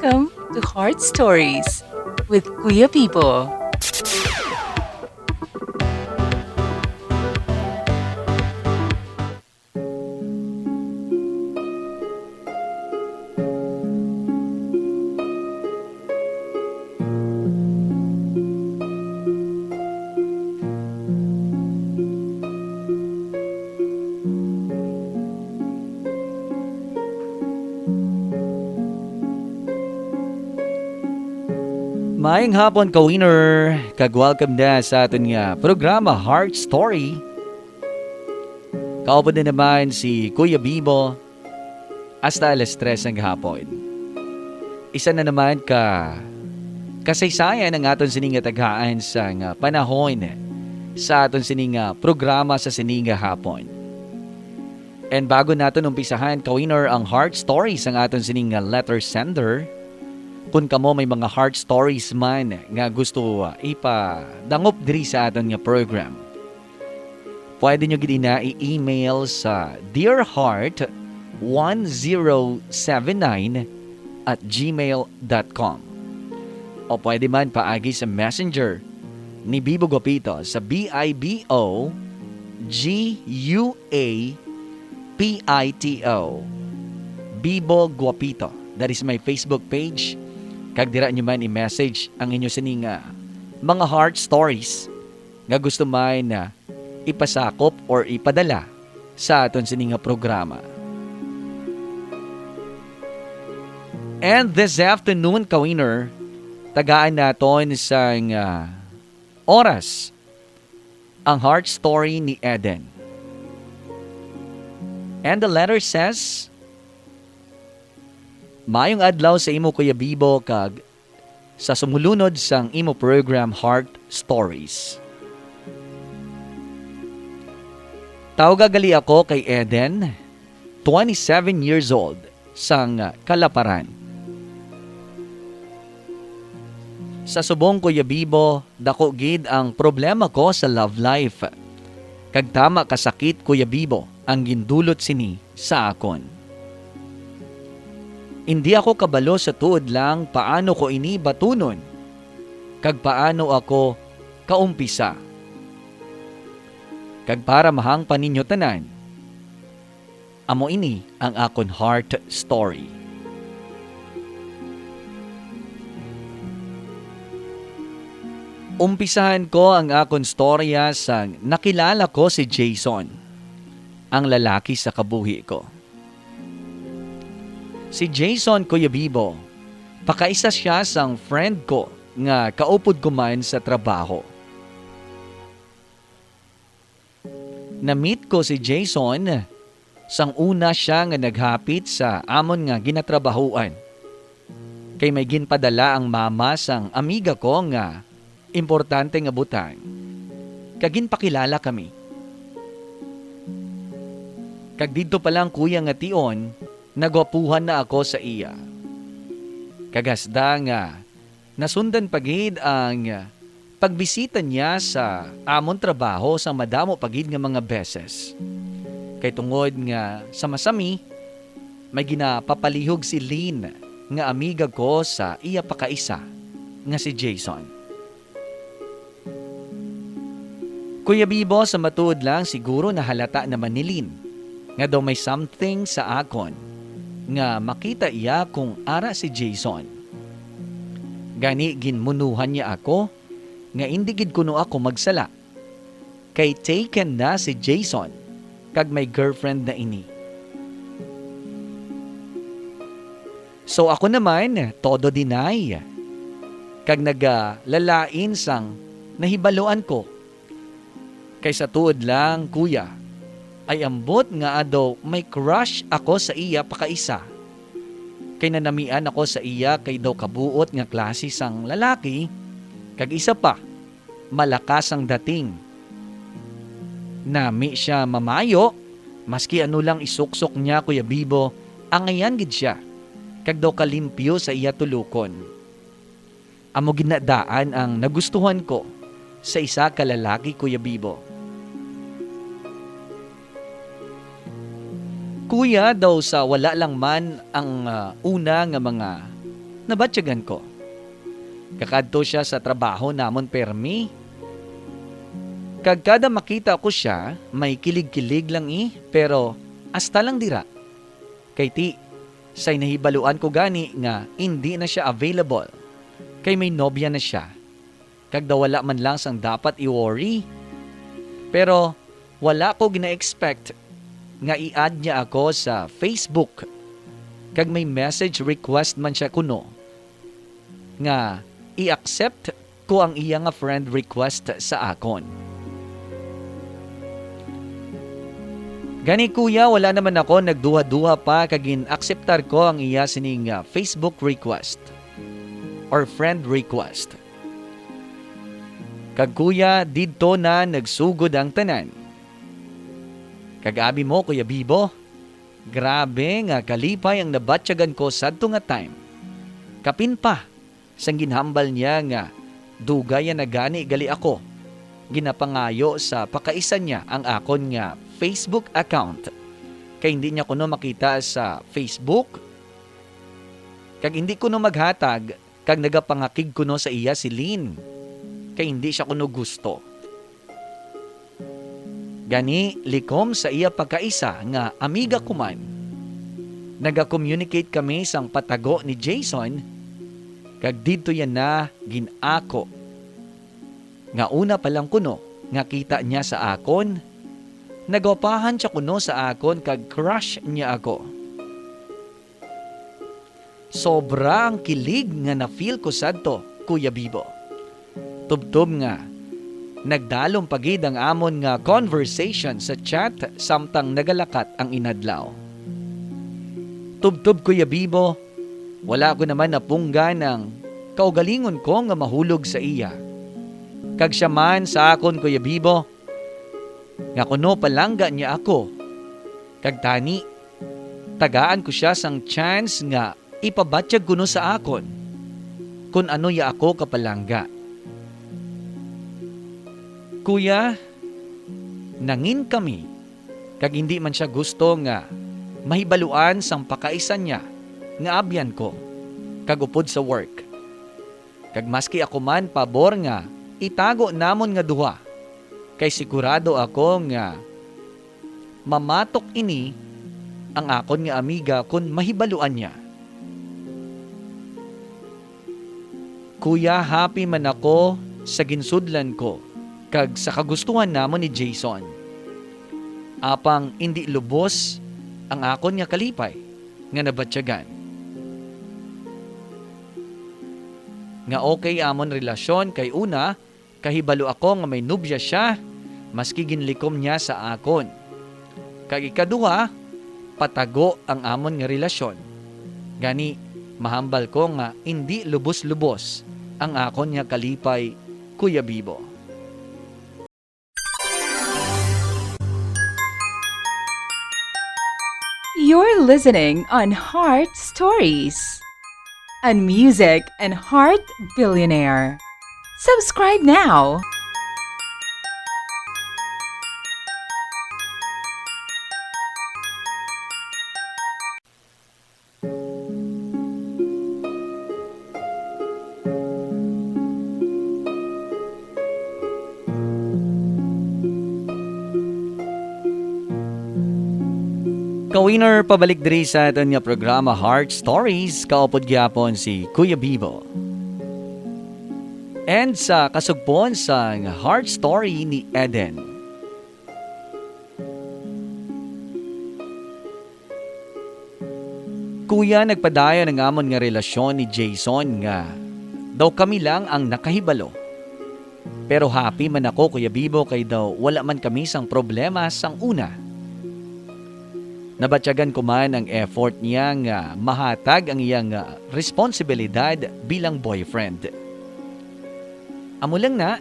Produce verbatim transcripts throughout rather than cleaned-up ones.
Welcome to Heart Stories with Kuya Bibo. Maayong hapon, ka-winner, kag welcome na sa aton nga programa, Heart Story. Kaupod na naman si Kuya Bibo hasta alas tres ng hapon. Isa na naman ka kasaysayan ang aton sini nga tagaan sa nga panahon sa aton sini nga programa sa sini nga hapon. And bago naton umpisahan, ka-winner, ang Heart Story sang aton sini nga letter sender, kun kamo may mga heart stories man nga gusto, ah, ipadangop diri sa aton nga program, pwede nyo gid ina i-email sa dear heart one zero seven nine at gmail dot com. O pwede man paagi sa Messenger ni Bibo Guapito sa B I B O G U A P I T O. Bibo Guapito. That is my Facebook page. Kag dira nyo man i-message ang inyo sini nga mga heart stories nga gusto man na ipasakop or ipadala sa aton sini nga programa. And this afternoon, ka-winner, tagaan naton sang, ah, oras ang heart story ni Eden. And the letter says, "Mayong adlaw sa imo, Kuya Bibo, kag sa sumulunod sang imo program, Heart Stories. Tawga gali ako kay Eden, twenty-seven years old, sang Kalaparan. Sa subong, Kuya Bibo, dako gid ang problema ko sa love life. Kag tama ka sakit, Kuya Bibo, ang gindulot sini sa akon. Indi ako kabalo sa tuod lang paano ko ini batunon kag paano ako kaumpisa. Kag para mahang pa ninyo tanan, amo ini ang akon heart story." Umpisahan ko ang akon storya sang nakilala ko si Jason, ang lalaki sa kabuhi ko. Si Jason, Kuya Bibo, pakaisa sia sang friend ko nga kaupod ko man sa trabaho. Na-meet ko si Jason sang una sia nga naghapit sa amon nga ginatrabahoan, kay may ginpadala ang mama sang amiga ko nga importante nga butang, kag ginpakilala kami. Kag didto pa lang, kuya, nga tion, nagwapuhan na ako sa iya. Kag hasda nga nasundan pa gid ang pagbisita niya sa amon trabaho sang madamo pa gid nga mga beses. Kay tungod nga sa masami, may ginapapalihog si Lynn nga amiga ko sa iya pakaisa nga si Jason. Kuya Bibo, sa matuod lang, siguro nahalata naman ni Lynn nga daw may something sa akon nga makita iya kung ara si Jason. Gani, ginmunuhan niya ako nga indi gid kuno ako magsala, kay taken na si Jason kag may girlfriend na ini. So, ako naman, todo deny, kag nagalalain sang nahibaluan ko. Kay sa tuod lang, kuya, ay ambot nga adaw may crush ako sa iya pakaisa. Kay nanamian ako sa iya kay daw kabuot nga klase sang lalaki, kag isa pa, malakas ang dating. Nami sia mamayo, maski ano lang isuksok niya, Kuya Bibo, angayan gid sia, kag daw kalimpyo sa iya tulokon. Amo gid na daan ang nagustuhan ko sa isa ka lalaki, Kuya Bibo. Kuya, daw sa wala lang man ang, ah, una nga mga nabatyagan ko. Kakadto siya sa trabaho namon permi. Kag kada makita ko siya, may kilig-kilig lang, eh, pero hasta lang dira. Kay ti, say nahibaluan ko gani nga indi na siya available, kay may nobya na siya, kag daw wala man lang sang dapat i-worry. Pero wala ko gina-expect nga i-add niya ako sa Facebook, kag may message request man siya kuno nga i-accept ko ang iya nga friend request sa akon. Gani, kuya, wala naman ako nagduha-duha pa kag gin-akseptar ko ang iya sini nga Facebook request or friend request. Kag kuya, didto na nagsugod ang tanan. Kag abi mo, Kuya Bibo, grabe nga kalipay ang nabatyagan ko sadto nga time. Kapin pa, sang ginhambal niya nga dugay na gani gali ako, ginapangayo sa pakaisa niya ang akon nga Facebook account, kay hindi niya kuno makita sa Facebook, kag hindi kuno maghatag, kag nagapangakig kuno sa iya si Lynn, kay hindi siya kuno gusto. Gani, likom sa iya pagkaisa nga amiga ko man, naga-communicate kami sang patago ni Jason, kag didto iya na gin-ako nga una pa lang kuno nga kita niya sa akon, nagwapahan siya kuno sa akon kag crush niya ako. Sobra ang kilig nga na-feel ko sadto, Kuya Bibo. Tubtob nga nagdalom pa gid ang amon nga conversation sa chat samtang nagalakat ang inadlaw. Tubtob, Kuya Bibo, wala ko naman napunggan ang kaugalingon ko nga mahulog sa iya. Kag siya man sa akon, Kuya Bibo, nga kuno palangga niya ako. Kag tani, tagaan ko sia sang chance nga ipabatyag kuno sa akon kon ano iya ako kapalangga. Kuya, nangin kami, kag indi man sia gusto nga mahibaluan sang pakaisa niya nga abyan ko kag upod sa work. Kag maski ako man pabor nga itago namon nga duha, kay sigurado ako nga mamatok ini ang akon nga amiga kon mahibaluan niya. Kuya, happy man ako sa ginsudlan ko kag sa kagustuhan namon ni Jason. Apang indi lubos ang akon nga kalipay nga nabatyagan nga okay amon relasyon, kay una, kahibalo ako nga may nobya sia, maski ginlikom niya sa akon. Kag ikaduha, patago ang amon nga relasyon. Gani, mahambal ko nga indi lubos-lubos ang akon nga kalipay, Kuya Bibo. You're listening on Heart Stories, a music and heart billionaire. Subscribe now. Ka-winner, pabalik diri sa aton nga programa, Heart Stories. Kaupod gyapon si Kuya Bibo. And sa kasugpon sang Heart Story ni Eden. Kuya, nagpadayon ang amon nga relasyon ni Jason nga daw kami lang ang nakahibalo. Pero happy man ako, Kuya Bibo, kay daw wala man kami sang problema sang una. Nabatyagan ko man ang effort niya nga mahatag ang iya nga responsibilidad bilang boyfriend. Amo lang na,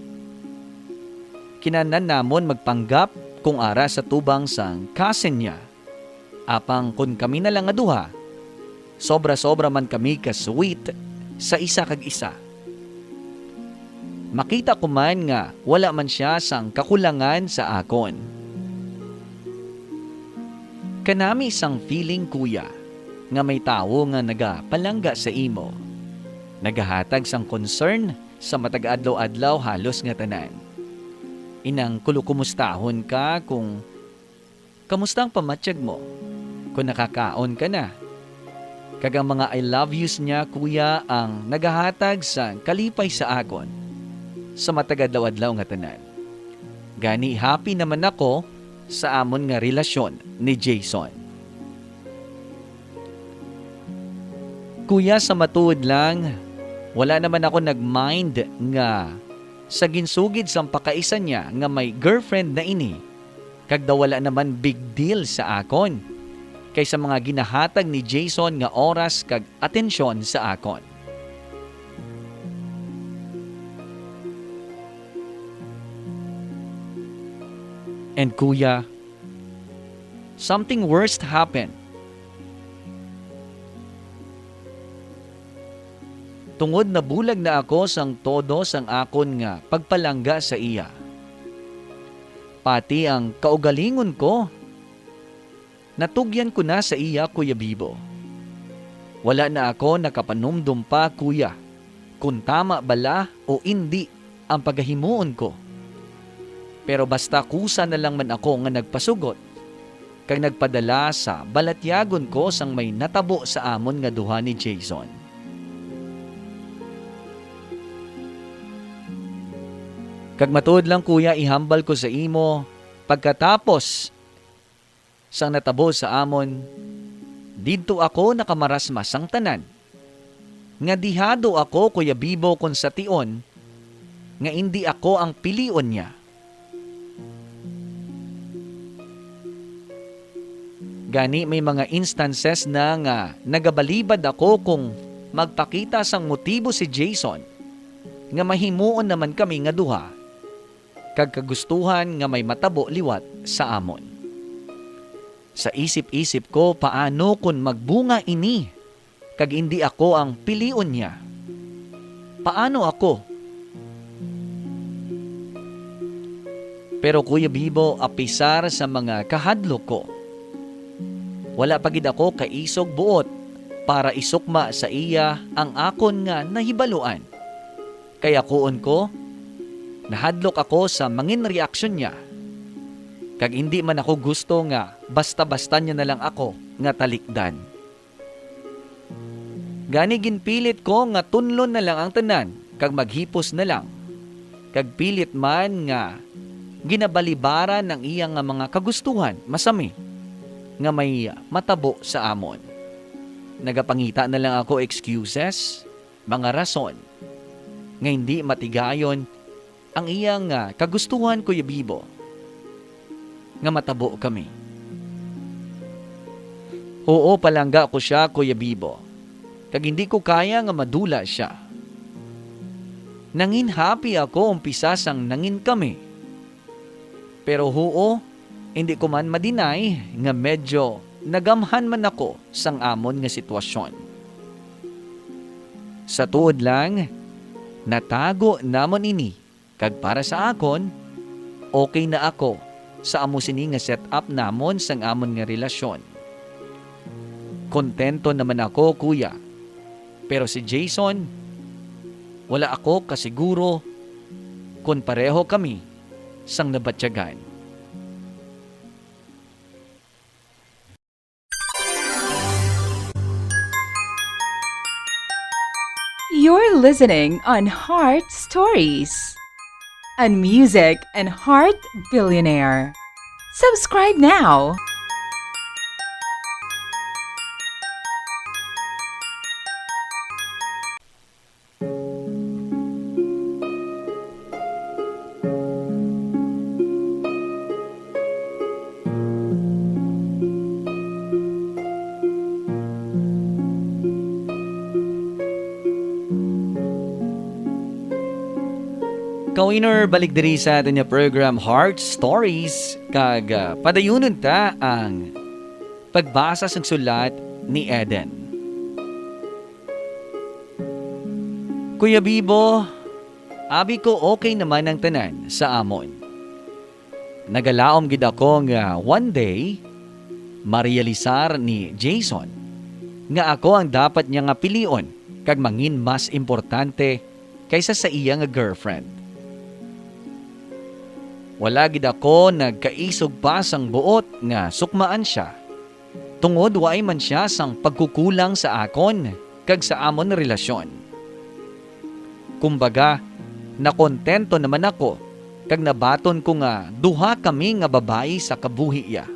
kinahanglan namon magpanggap kung ara sa tubang sang cousin niya. Apang kon kami na lang nga duha, sobra-sobra man kami ka-sweet sa isa kag isa. Makita ko man nga wala man sia sang kakulangan sa akon. Kanami sang feeling, kuya, nga may tawo nga nagapalangga sa imo. nagahatag sang concern sa matag-adlaw-adlaw halos nga tanan. Inang kulo-kumustahon ka kung kamusta ang pamatyag mo, kung nakakaon ka na. Kag ang mga I love yous niya, kuya, ang nagahatag sang kalipay sa akon sa matag-adlaw-adlaw nga tanan. Gani, happy naman ako sa amon nga relasyon ni Jason. Kuya, sa matuod lang, wala naman ako nag-mind nga sa ginsugid sang pakaisa niya nga may girlfriend na ini, kag daw wala naman big deal sa akon kay sa mga ginahatag ni Jason nga oras kag atensyon sa akon. And kuya, something worst happened. Tungod nabulag na ako sang todo sang akon nga pagpalangga sa iya. Pati ang kaugalingon ko, natugyan ko na sa iya, Kuya Bibo. Wala na ako nakapanumdom pa, kuya, kon tama bala o indi ang pagahimuon ko. Pero basta kusa na lang man ako nga nagpasugot kag nagpadala sa balatyagon ko sang may natabo sa amon nga duha ni Jason. Kag matuod lang, kuya, ihambal ko sa imo, pagkatapos sang natabo sa amon, didto ako nakamarasma sang tanan. Nga dihado ako, Kuya Bibo, kon sa tion nga indi ako ang pilion niya. Gani, may mga instances na nga nagabalibad ako kung magpakita sang motibo si Jason nga mahimuon naman kami nga duha kag kagustuhan nga may matabo liwat sa amon. Sa isip-isip ko, paano kon magbunga ini kag indi ako ang pilion niya? Paano ako? Pero, Kuya Bibo, apisar sa mga kahadlok ko, wala pa gid ako kaisog buot para isukma sa iya ang akon nga nahibaluan. Kay akuon ko, nahadlok ako sa mangin reaksyon niya, kag indi man ako gusto nga basta-basta niya na lang ako nga talikdan. Gani, ginpilit ko nga tunlon na lang ang tanan kag maghipos na lang. Kag pilit man nga ginabalibaran ang iya nga mga kagustuhan, masami, nga may matabo sa amon. Nagapangita na lang ako excuses, mga rason, nga hindi matigayon ang iya nga kagustuhan, Kuya Bibo, nga matabo kami. Huo, palangga ko sia, Kuya Bibo, kag hindi ko kaya nga madula sia. Nangin happy ako umpisa sang nangin kami. Pero huo, hindi ko man ma-deny nga medyo nagamhan man ako sang amon nga sitwasyon. Sa tuod lang, natago namon ini, kag para sa akon, okay na ako sa amo sini nga set-up namon sang amon nga relasyon. Kontento naman ako, kuya, pero si Jason, wala ako kasiguro kon pareho kami sang nabatyagan. You're listening on Heart Stories, a music and heart billionaire. Subscribe now. Ka-winner, balik diri sa aton nga program, Heart Stories, kag ah, padayunon ta ang pagbasa sang sulat ni Eden. Kuya Bibo, abi ko, okay naman ang tanan sa amon. Nagalaom gid ako nga one day, marealisar ni Jason nga ako ang dapat niya nga pilion kag mangin mas importante kaysa sa iya nga girlfriend. Wala gid ako nagkaisog pa sang buot nga sukmaan sia, tungod waay man sia sang pagkukulang sa akon kag sa amon relasyon. Kumbaga, nakontento naman ako kag nabaton ko nga duha kami nga babayi sa kabuhi iya.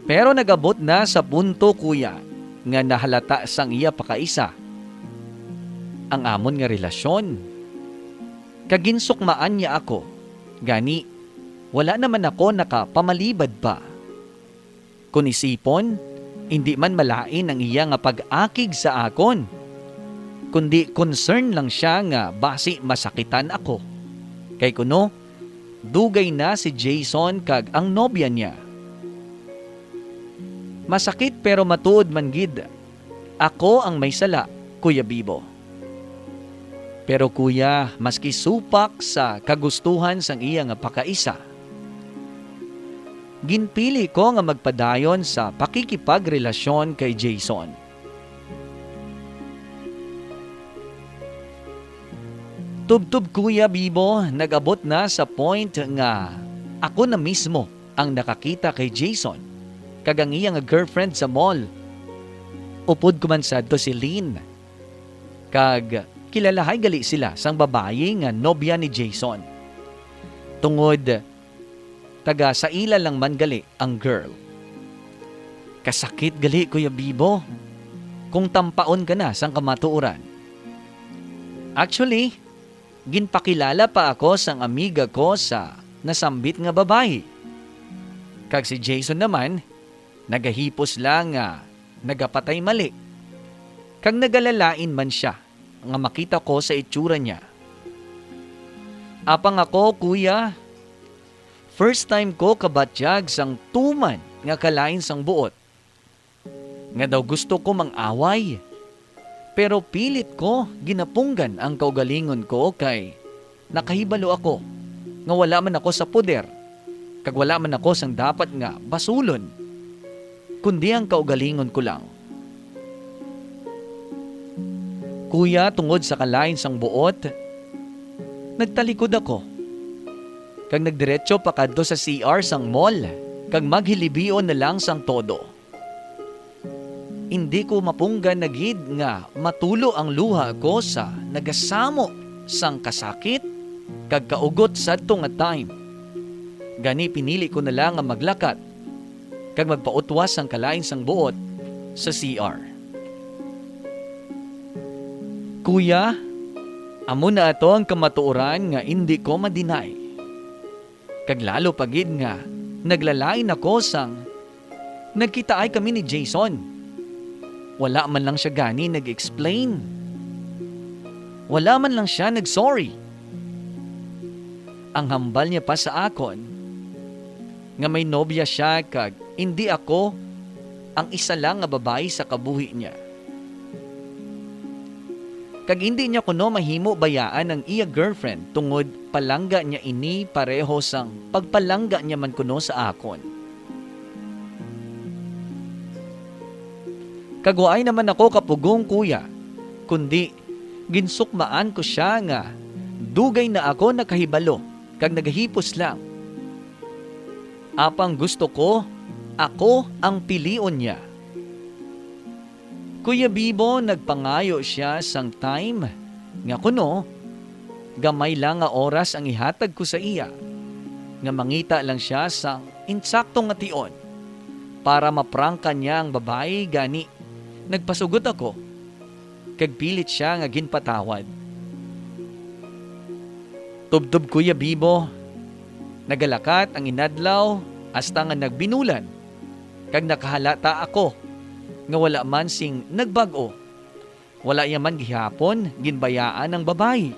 Pero nag-abot na sa punto, kuya, nga nahalata sang iya pakaisa ang amon nga relasyon, kag ginsukmaan niya ako. Gani, wala naman ako nakapamalibad pa. Kon isipon, indi man malain ang iya nga pag-akig sa akon, kundi concern lang sia nga basi masakitan ako. Kay kuno, dugay na si Jason kag ang nobya niya. Masakit, pero matuod man gid, ako ang may sala, Kuya Bibo. Pero, kuya, maski supak sa kagustuhan sang iya nga pakaisa, ginpili ko nga magpadayon sa pakikipagrelasyon kay Jason. Tubtob, Kuya Bibo, nag-abot na sa point nga ako na mismo ang nakakita kay Jason kag ang iya nga girlfriend sa mall. Upod ko man sadto si Lynn, kag kilalahay gali sila sang babayi nga nobya ni Jason, tungod taga sa ila lang man gali ang girl. Kasakit gali, Kuya Bibo, kung tampaon ka na sang kamatuoran. Actually, ginpakilala pa ako sang amiga ko sa nasambit nga babayi. Kag si Jason naman, nagahipos lang nga nagapatay mali, kag nagalalain man sia nga makita ko sa itsura niya. Apang ako, kuya, first time ko kabatyag sang tuman nga kalain sang buot, nga daw gusto ko mang-away. Pero pilit ko ginapunggan ang kaugalingon ko, kay nakahibalo ako nga wala man ako sa poder, kag wala man ako sang dapat nga basulon, kundi ang kaugalingon ko lang. Kuya, tungod sa kalain sang buot, nagtalikod ako, kag nagdiretso pakadto sa C R sang mall, kag maghilibion na lang sang todo. Indi ko mapunggan na gid nga matulo ang luha ko sa nagasamo sang kasakit kag kaugot sadto nga time. Gani, pinili ko na lang nga maglakat kag magpautwas sang kalain sang buot sa C R. Kuya, amo na ato ang kamatuoran nga indi ko ma-deny. Kag lalo pa gid nga naglalain ako sang nagkitaay kami ni Jason. Wala man lang sia gani nag-explain. Wala man lang sia nag-sorry. Ang hambal niya pa sa akon nga may nobya sia kag indi ako ang isa lang nga babayi sa kabuhi niya. Kag indi niya kuno mahimo bayaan ang iya girlfriend, tungod palangga niya ini pareho sang pagpalangga niya man kuno sa akon. Kag waay naman ako kapugong, kuya, kundi ginsukmaan ko sia nga dugay na ako nakahibalo kag nagahipos lang. Apang gusto ko, ako ang pilion niya. Kuya Bibo, nagpangayo sia sang time nga kuno gamay lang nga oras ang ihatag ko sa iya, nga mangita lang sia sang insakto nga tion para maprangka niya ang babayi. Gani, nagpasugot ako, kag pilit sia nga ginpatawad. Tubtob, Kuya Bibo, nagalakat ang inadlaw hasta nga nagbinulan, kag nakahalata ako nga wala man sing nagbag-o. Wala iya man gihapon ginbayaan ang babayi.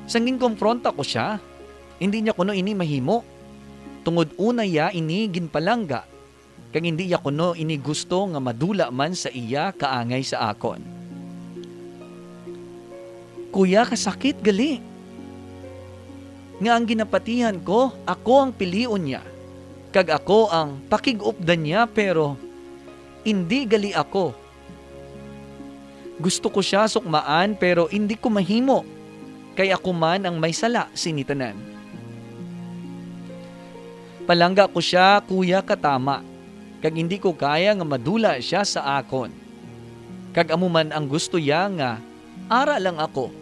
Sang ginkompronta ko sia, indi niya kuno ini mahimo, tungod una iya ini ginpalangga, kag indi iya kuno ini gusto nga madula man sa iya kaangay sa akon. Kuya, kasakit gali nga ang ginapatihan ko, ako ang pilion niya, kag ako ang pakig-updan niya, pero Indi gali ako. Gusto ko sia sukmaan, pero indi ko mahimo, kay ako man ang may sala sini tanan. Palangga ko sia, kuya, katama, kag indi ko kaya nga madula sia sa akon. Kag amo man ang gusto iya, nga ara lang ako,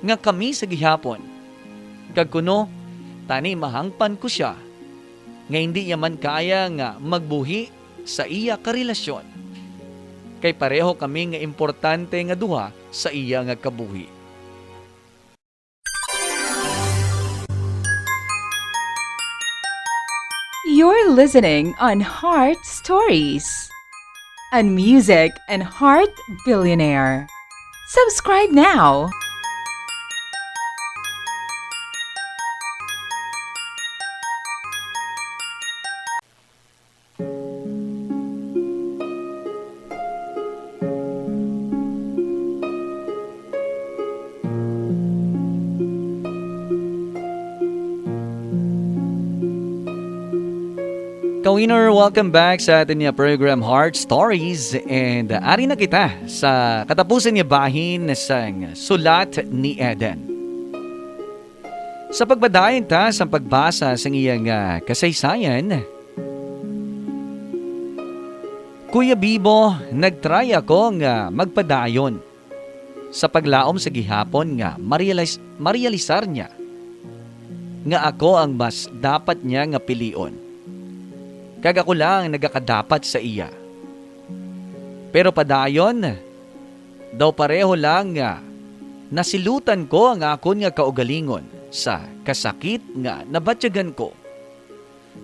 nga kami sa gihapon. Kag kuno, tani mahangpan ko sia, nga indi iya man kaya nga magbuhi sa iya ka relasyon. Kay pareho kami nga importante nga duha sa iya nga kabuhi. You're listening on Heart Stories, a music and heart billionaire. Subscribe now. Ka-winner, welcome back sa aton nga program, Heart Stories. And, uh, ari na kita sa katapusan nga bahin sang Sulat ni Eden. Sa pagpadayon ta sa pagbasa sang iya nga kasaysayan, Kuya Bibo, nag-try ako nga magpadayon sa paglaom sa gihapon nga marealis-, marealisar niya nga ako ang mas dapat niya nga pilion, kag ako lang ang nagakadapat sa iya. Pero padayon, daw pareho lang nga nasilutan ko ang akon nga kaugalingon sa kasakit nga nabatyagan ko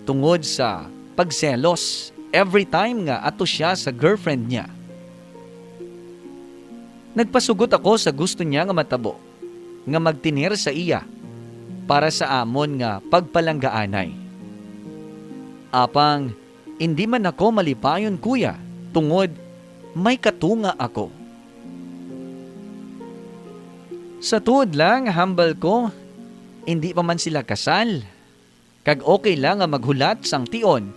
tungod sa pagselos every time nga ato sia sa girlfriend niya. Nagpasugot ako sa gusto niya nga matabo, nga magtener sa iya para sa amon nga pagpalanggaanay. Apang indi man ako malipayon, kuya, tungod may katunga ako. Sa tuod lang, hambal ko, indi pa man sila kasal, kag okay lang nga maghulat sang tion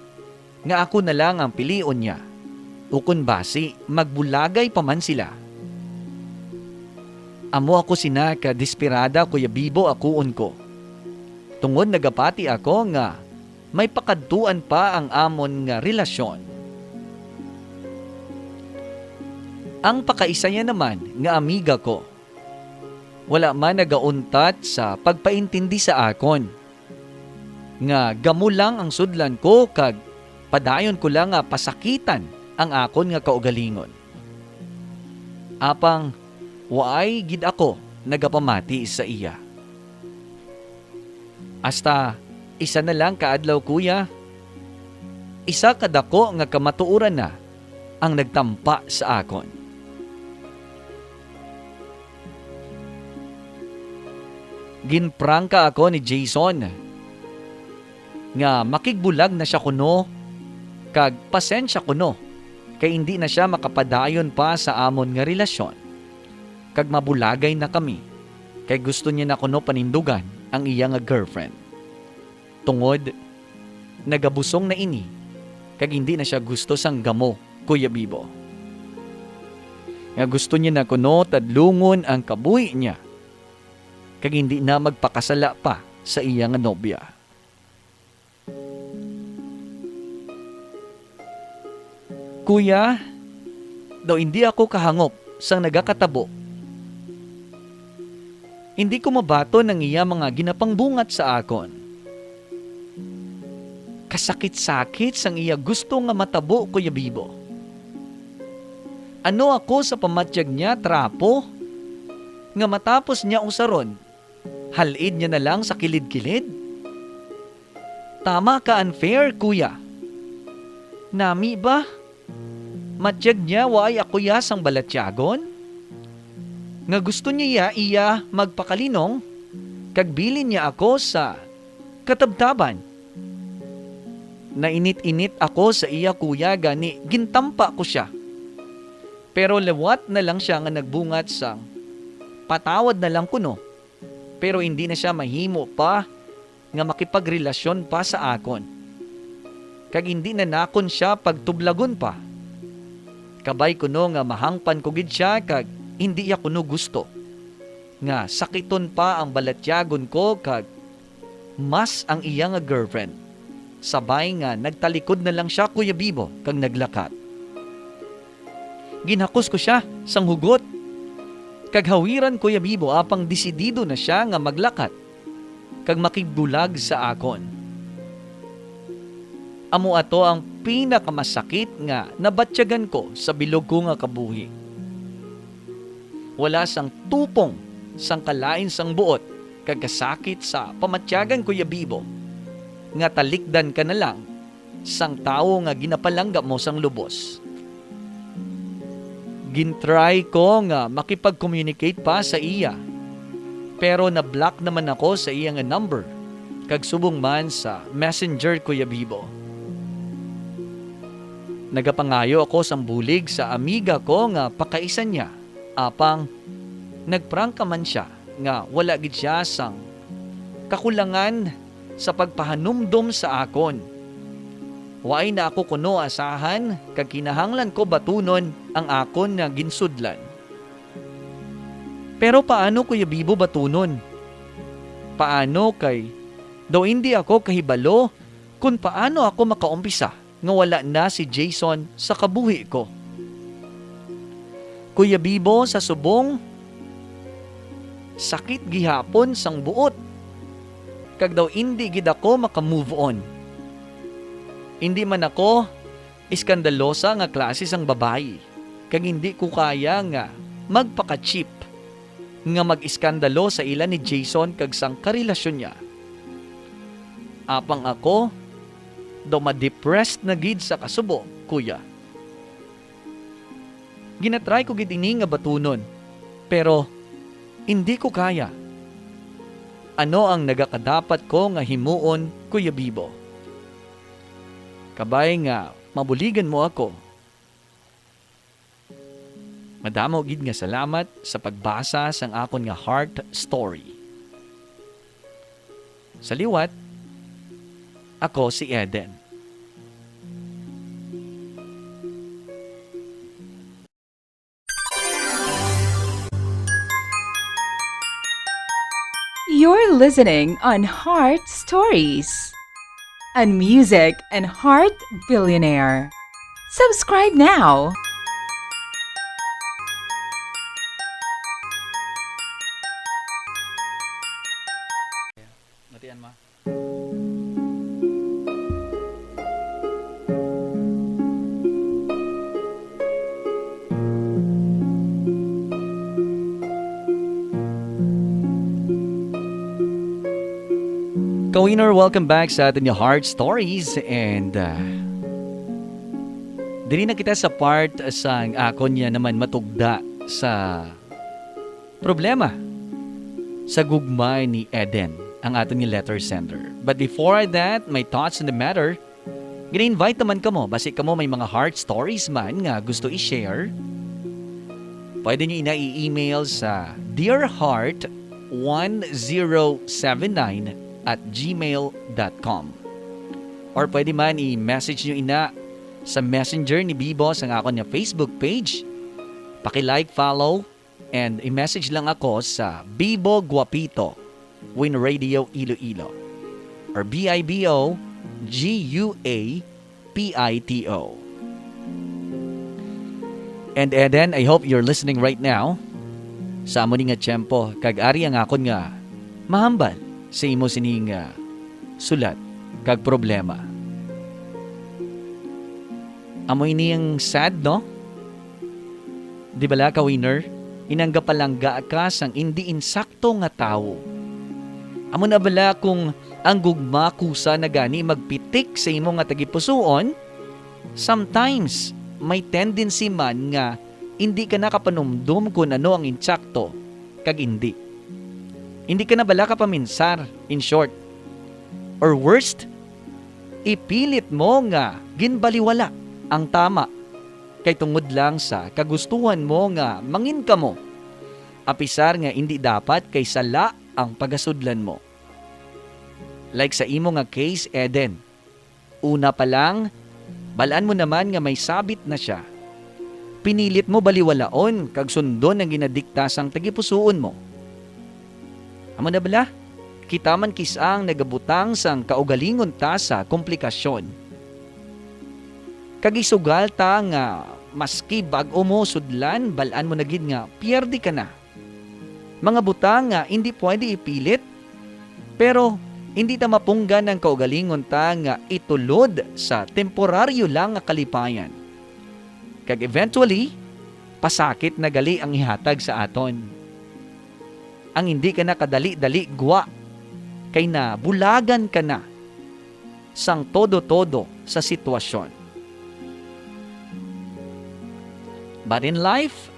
nga ako na lang ang pilion niya, ukon basi magbulagay pa man sila. Amo ako sina ka desperada, Kuya Bibo, akuon ko, tungod nagapati ako nga may pakadtuan pa ang amon nga relasyon. Ang pakaisa niya naman nga amiga ko, wala man nagauntat sa pagpaintindi sa akon, nga gamo lang ang sudlan ko kag padayon ko lang nga pasakitan ang akon nga kaugalingon. Apang waay gid ako nagapamati sa iya. Hasta isa na lang ka adlaw, kuya, isa ka daku nga kamatuoran na ang nagtampa sa akon. Ginprangka ako ni Jason nga makigbulag na sia kuno, kag pasensya kuno kay indi na sia makapadayon pa sa amon nga relasyon, kag mabulagay na kami, kay gusto niya na kuno panindugan ang iya nga girlfriend, tungod nagabusong na ini, kag indi na sia gusto sang gamo, Kuya Bibo, nga gusto niya na kuno tadlungon ang kabuhi niya, kag indi na magpakasala pa sa iya nga nobya. Kuya, daw indi ako kahangop sang nagakatabo. Indi ko mabaton ang iya mga ginapangbungat sa akon. Kasakit-sakit sang iya gusto nga matabo, Kuya Bibo. Ano ako sa pamatyag niya, trapo, nga matapos niya usaron, hal-id niya na lang sa kilid-kilid? Tama ka unfair, kuya. Nami ba? Matyag niya waay ako iya sang balatyagon? Nga gusto niya iya magpakalinong, kag bilin niya ako sa katabtaban. Nainit-init ako sa iya, kuya, gani gintampa ko sia. Pero liwat na lang sia nga nagbungat sang patawad na lang kuno, pero indi na sia mahimo pa nga makipagrelasyon pa sa akon. Kag indi na nakon sia pagtublagon pa, Kabay kuno nga mahangpan ko gid sia kag indi iya kuno gusto nga sakiton pa ang balatyagon ko kag mas ang iya nga girlfriend. Sabay nga nagtalikod na lang sia, Kuya Bibo, kag naglakat. Ginhakos ko sia sang hugot kag hawiran, Kuya Bibo, apang desidido na sia nga maglakat kag makigbulag sa akon. Amo ato ang pinakamasakit nga nabatyagan ko sa bilog ko nga kabuhi. Wala sang tupong sang kalain sang buot kag kasakit sa pamatyagan, Kuya Bibo, nga talikdan ka na lang sang tawo nga ginapalangga mo sang lubos. Gintry ko nga makipag-communicate pa sa iya, pero na-block naman ako sa iya nga number kag subong man sa Messenger, Kuya Bibo. Nagapangayo ako sang bulig sa amiga ko nga pakaisan niya, apang nagprangka man sia nga wala gid sia sang kakulangan sa pagpahanumdom sa akon. Waay na ako kuno asahan kag kinahanglan ko batunon ang akon nga ginsudlan. Pero paano, Kuya Bibo, batunon? Paano kay daw indi ako kahibalo kon paano ako makaumpisa nga wala na si Jason sa kabuhi ko? Kuya Bibo, sa subong, sakit gihapon sang buot, kag daw indi gid ako maka-move on. Indi man ako iskandalosa nga klase sang babayi, kag indi ko kaya nga magpaka-cheap nga mag-iskandalo sa ila ni Jason kag sang karelasyon niya. Apang ako, daw ma-depressed na gid sa kasubo, kuya. Ginatry ko gid ini nga batunon, pero indi ko kaya. Ano ang nagakadapat ko nga himuon, Kuya Bibo? Kabay nga mabuligan mo ako. Madamo gid nga salamat sa pagbasa sang akon nga heart story. Sa liwat, ako si Eden. You're listening on Heart Stories, a music and heart billionaire. Subscribe now. Matian ma. Kawiner, welcome back sa aton nga Heart Stories. And uh, diri na kita sa part sang akon niya naman matugda sa problema sa gugma ni Eden, ang aton nga letter sender. But before that, my thoughts on the matter, gina-invite naman kamo, basi kamo may mga heart stories man nga gusto i-share, pwede nyo ina i-email sa dear heart one zero seven nine at gmail dot com. Or pwede man i-message nyo ina sa messenger ni Bibo sa akon nga Facebook page. Paki-like, follow, and i-message lang ako sa Bibo Guapito, Win Radio Iloilo, or B I B O G U A P I T O. And Eden, I hope you're listening right now. Sa amo ni nga tiyempo, kag ari ang akon nga mahambal sa imo sining ah, sulat kag problema. Amo ini ang sad, no? Di bala, ka-winner, inanggapalangga ka sang indi insakto nga tawo. Amo na bala kung ang gugma kusa na gani magpitik sa imo nga tagipusoon? Sometimes, may tendency man nga indi ka nakapanumdom kon ano ang insakto kag indi. Indi ka na bala kapaminsar, in short. Or worst, ipilit mo nga ginbaliwala ang tama kay tungod lang sa kagustuhan mo nga mangin kamo, apisar nga indi dapat kay sala ang pagasudlan mo. Like sa imo nga case, Eden. Una pa lang, bal-an mo naman nga may sabit na sia. Pinilit mo baliwalaon kag sundon ang ginadikta sang tagipusoon mo? Amo na bala, kita man kis-a ang nagabutang sang kaugalingon ta sa komplikasyon. Kag isugal ta nga maski bag-o mo sudlan, bal-an mo na gid nga pierde ka na. Mga butang nga indi pwede ipilit, pero indi ta mapunggan ang kaugalingon ta nga itulod sa temporaryo lang nga kalipayan. Kag eventually, pasakit na gali ang ihatag sa aton. Ang hindi ka na kadali-dali gwa, kay nabulagan ka na sang todo-todo sa sitwasyon. But in life,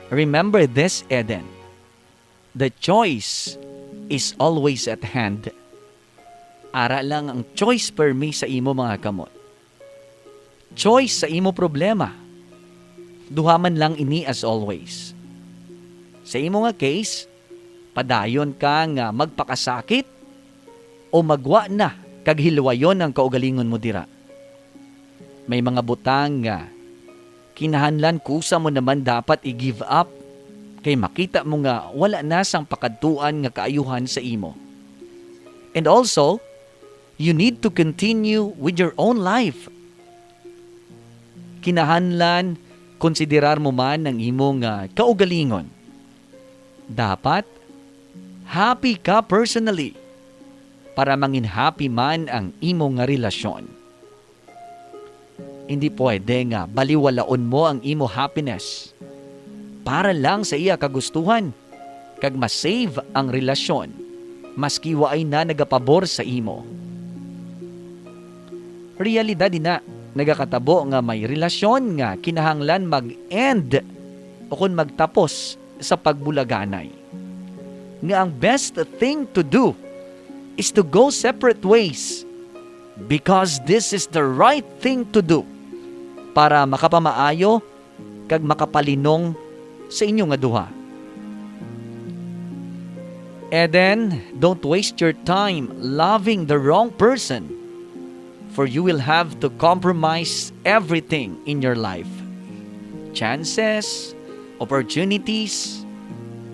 remember this, Eden. The choice is always at hand. Ara lang ang choice permi sa imo mga kamot. Choice sa imo problema. Duha man lang ini as always. Sa imo nga case, padayon ka nga magpakasakit o magwa na kag hilwayon ang kaugalingon mo dira. May mga butang nga kinahanglan kusa mo naman dapat i-give up, kay makita mo nga wala na sang pakadtuan nga kaayuhan sa imo. And also, you need to continue with your own life. Kinahanglan konsiderar mo man ang imo nga kaugalingon. Dapat happy ka personally para mangin happy man ang imo nga relasyon. Hindi pwede nga baliwalaon mo ang imo happiness para lang sa iya kagustuhan kag ma-save ang relasyon maski waay na nagapabor sa imo. Realidad ina, nagakatabo nga may relasyon nga kinahanglan mag-end o kon magtapos sa pagbulaganay, nga ang best thing to do is to go separate ways, because this is the right thing to do para makapamaayo kag makapalinong sa inyo nga duha. Eden, don't waste your time loving the wrong person, for you will have to compromise everything in your life. Chances, opportunities,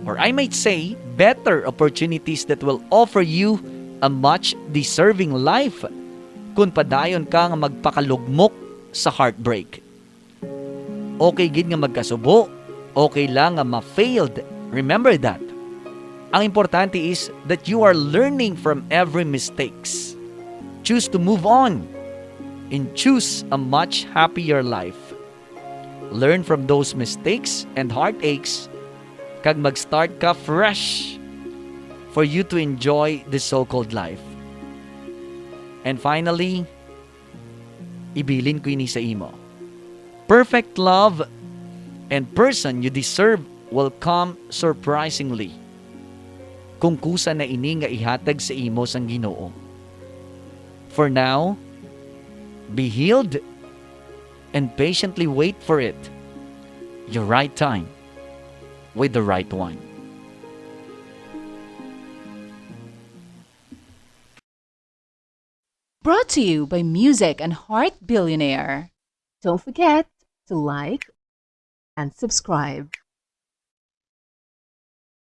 or I might say, better opportunities that will offer you a much deserving life kung padayon ka nga magpakalugmok sa heartbreak. Okay gid nga magkasubo, okay lang nga ma-failed. Remember that. Ang importante is that you are learning from every mistakes. Choose to move on and choose a much happier life. Learn from those mistakes and heartaches, kag mag-start ka fresh for you to enjoy the so-called life. And finally, ibilin ko ini sa imo. Perfect love and person you deserve will come surprisingly kung kusa na ini nga ihatag sa imo sang Ginoo. For now, be healed and patiently wait for it, your right time with the right one. Brought to you by Music and Heart Billionaire. Don't forget to like and subscribe.